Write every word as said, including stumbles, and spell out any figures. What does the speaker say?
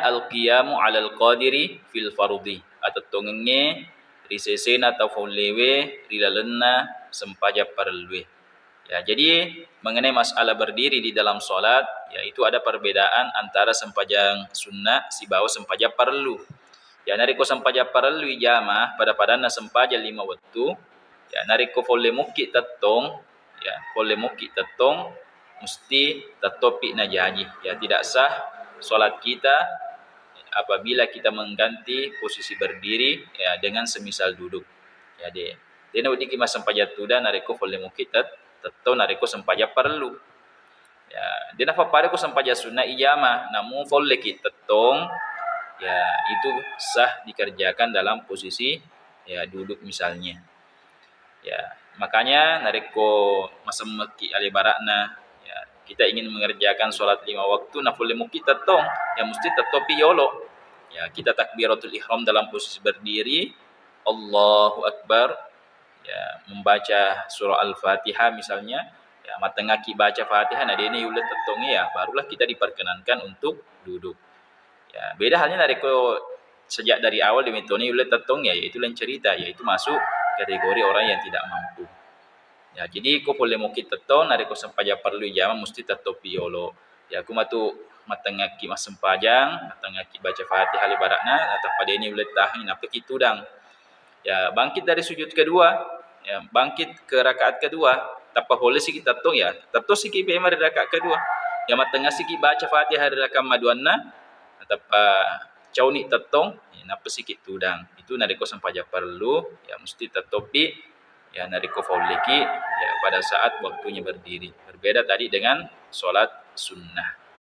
al-qiyamu alal qadiri fil fardhi, atettongengnge ri sesena tau follewe ri lalenna sempajang parellue. Ya, jadi mengenai masalah berdiri di dalam salat, ya, itu ada perbedaan antara sempajang sunnah sibawa sempajang parellu. Ya, narekko sempajang parellu ijama, pada-padanna sempajang lima wettu, ya, narekko folle mukki tettong, ya, folle mukki tettong, mesti tettoppi najaji. Ya, tidak sah salat kita apabila kita mengganti posisi berdiri, ya, dengan semisal duduk. Ya, de, de naweddikki massempajang tudang narekko folle mukki tet-, tettong narekko sempajang parellu. Ya, de napappada ko sempajang sunnah ijama, namu folleki tettong, ya, itu sah dikerjakan dalam posisi, ya, duduk misalnya. Ya, makanya narekko masemmekki ale bara'na, ya, kita ingin mengerjakan sholat lima waktu, nafolle mukki tettong, ya, mesti tettoppi yolo. Ya, kita takbiratul ihram dalam posisi berdiri, Allahu Akbar, ya, membaca surah Al-Fatihah misalnya, ya, mattengngaki baca Fatihah, na deni yulle tettong, ya, barulah kita diperkenankan untuk duduk. Ya, beda halnya narekko sejak dari awal de metoni yulle tettong, ya, yaitu lain cerita, yaitu masuk kategori orang yang tidak mampu. Ya, jadi ko folle mukki tettong, narekko sempajang parellu ijama, mesti tettoppi yolo. Ya, ku matu mattengngaki massempajang, mattengngaki baca Fatihah le bara'na, natappa deni yulle tahangi, nappaki tudang. Ya, bangkit dari sujud kedua, ya, bangkit ke rakaat kedua, tappa folle siki tettong, ya, tettong siki pema ri rakaat kedua. Ya, mattengnga siki baca Fatihah ri rakaat maduanna, tappa cauni tettong, ya, nappa siki tudang. Itu narekko sempajang parellu, ya, mesti tettoppi, ya, narekko folleki, ya, pada saat waktunya berdiri. Berbeda tadi dengan sholat sunnah.